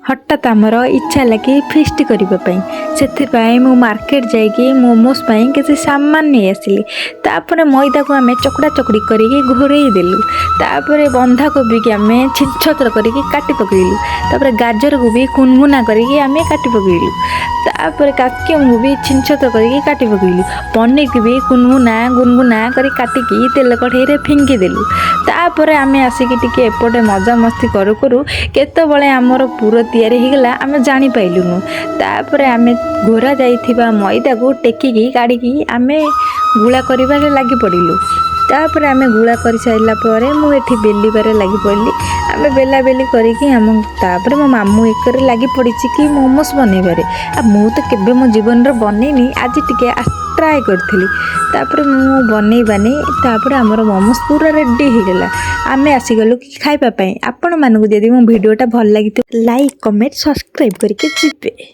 ହଠାତ୍ ଆମର ଇଚ୍ଛା ହେଲା କି ଫିଷ୍ଟ କରିବା ପାଇଁ। ସେଥିପାଇଁ ମୁଁ ମାର୍କେଟ ଯାଇକି ମୋମୋସ୍ ପାଇଁ କିଛି ସାମାନ ନେଇ ଆସିଲି। ତାପରେ ମଇଦାକୁ ଆମେ ଚକଡ଼ା ଚକଡ଼ି କରିକି ଘୋରେଇ ଦେଲୁ। ତାପରେ ବନ୍ଧାକୋବିକି ଆମେ ଛିନଛତ୍ର କରିକି କାଟି ପକେଇଲୁ। ତାପରେ ଗାଜରକୁ ବି କୁନମୁନା କରିକି ଆମେ କାଟି ପକେଇଲୁ। ତାପରେ କାପ୍ସିକମ୍କୁ ବି ଛିନଛତ୍ର କରିକି କାଟି ପକେଇଲୁ। ପନିରକୁ ବି କୁନମୁନା ଗୁନଗୁନା କରି କାଟିକି ତେଲ କଢ଼େଇରେ ଫିଙ୍ଗିଦେଲୁ। ତାପରେ ଆମେ ଆସିକି ଟିକେ ଏପଟେ ମଜାମସ୍ତି କରୁ କରୁ କେତେବେଳେ ଆମର ପୁର ତିଆରି ହେଇଗଲା, ଆମେ ଜାଣିପାଇଲୁନୁ। ତାପରେ ଆମେ ଘୋରା ଯାଇଥିବା ମଇଦାକୁ ଟେକିକି କାଢ଼ିକି ଆମେ ଗୁଳା କରିବାରେ ଲାଗି ପଡ଼ିଲୁ। ତାପରେ ଆମେ ଗୁଳା କରିସାରିଲା ପରେ ମୁଁ ଏଠି ବେଲିବାରେ ଲାଗି ପଡ଼ିଲି। ଆମେ ବେଲା ବେଲି କରିକି ଆମ ତାପରେ ମୋ ମାମୁଁ ଏକରେ ଲାଗି ପଡ଼ିଛି କି ମୋମୋସ୍ ବନେଇବାରେ। ଆଉ ମୁଁ ତ କେବେ ମୋ ଜୀବନରେ ବନେଇନି, ଆଜି ଟିକେ ଟ୍ରାଏ କରିଥିଲି। ତାପରେ ମୁଁ ବନେଇବାନି, ତାପରେ ଆମର ମୋମୋସ୍ ପୁରା ରେଡ଼ି ହେଇଗଲା। ଆମେ ଆସିଗଲୁ କି ଖାଇବା ପାଇଁ। ଆପଣମାନଙ୍କୁ ଯଦି ମୋ ଭିଡ଼ିଓଟା ଭଲ ଲାଗିଥିବ, ଲାଇକ୍, କମେଣ୍ଟ, ସବସ୍କ୍ରାଇବ୍ କରିକି ଯିବେ।